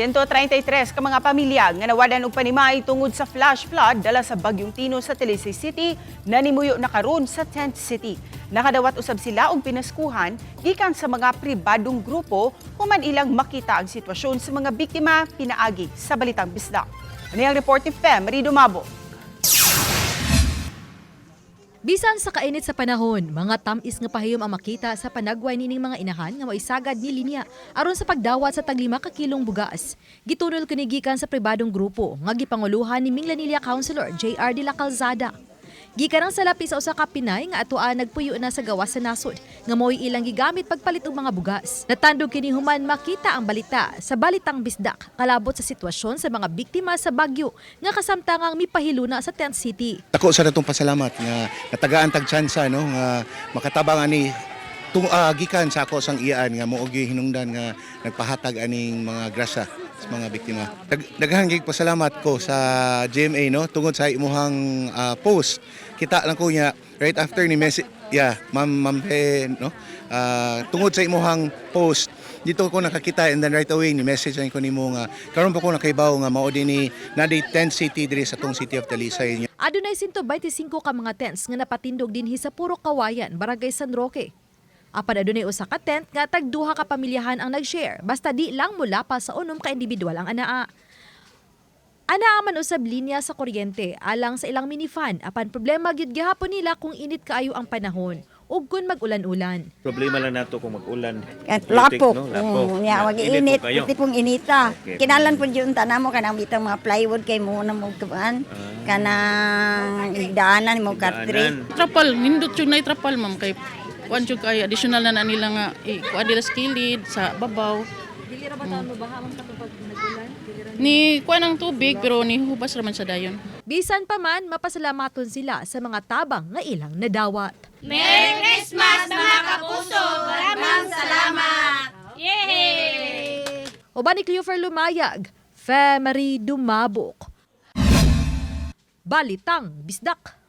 133 ka mga pamilya nga nawalan og panimay tungod sa flash flood dala sa Bagyong Tino sa Talisay City nanimuyo na karon sa Tent City. Nakadawat usab sila og pinaskuhan gikan sa mga pribadong grupo human ilang makita ang sitwasyon sa mga biktima pinaagi sa Balitang Bisdak. Ani ang report ni Fem Dumabo. Bisan sa kainit sa panahon, mga tamis nga pahiyom ang makita sa panagway nining mga inahan nga maisagad ni linya aron sa pagdawat sa tag-5 ka kilong bugas. Gitunol kini gikan sa pribadong grupo nga gipanguluhan ni Minglanilla Councilor JR de la Calzada. Gikan ang salapi sa usa ka Pinay nga atoa nagpuyo na sa gawas sa nasod nga mo'y ilang gigamit pagpalit og mga bugas. Natandog kini human makita ang balita sa Balitang Bisdak kalabot sa sitwasyon sa mga biktima sa bagyo nga kasamtangang mipahiluna sa Tent City. Dako sa natong pasalamat nga natagaan tag tsansa, no, nga makatabang ani tung gikan sa ako sang iyaan nga mao gyud hinungdan nga nagpahatag aning mga grasya sa mga biktima. Daghan gid pasalamat ko sa GMA, no, tungod sa imuhang post. Kita lang ko niya right after ni message, yeah, Ma'am Ma'am Fe, no. Tungod sa imuhang post dito ko nakakita and then right away ni message ko nimo nga karon pa ko nakaibaw nga mao din ni na tent city diri sa tong City of Talisay. Adunay 125 ka mga tents nga napatindog dinhi sa Puro Kawayan, Barangay San Roque. Apan adunay usa ka tent nga tag duha ka pamilyahan ang nag-share basta di lang mula pa sa 6 ka individual ang anaa. Anaa man usab linya sa kuryente alang sa ilang minifan, apan problema gyud gihapon nila kung init kaayo ang panahon ug kun mag-ulan-ulan. Problema lang nato kung mag-ulan. At lapok. No? Lapok. Nya wag Init init, po kayo. pati pong inita. Kinalan po yun tanamo kanang bitang mga plywood kay mo na mo kuan. Kanang daanan mo cartridge. Daanan. Trapal, nindot yung na trapal, ma'am, kay kuan jud kay additional na na nila nga kuan nila sa kilid sa babaw. Dili ra ba taon mo baha man katong pag nag-ulan? Ni kuan ang tubig pero ni hubas ra man sa dayon. Bisan pa man, mapasalamaton sila sa mga tabang nga ilang nadawat. Merry Christmas, mga kapuso! Maraming salamat! Yay! Uban ni Cleofer Lumayag, Femery Dumabok. Balitang Bisdak.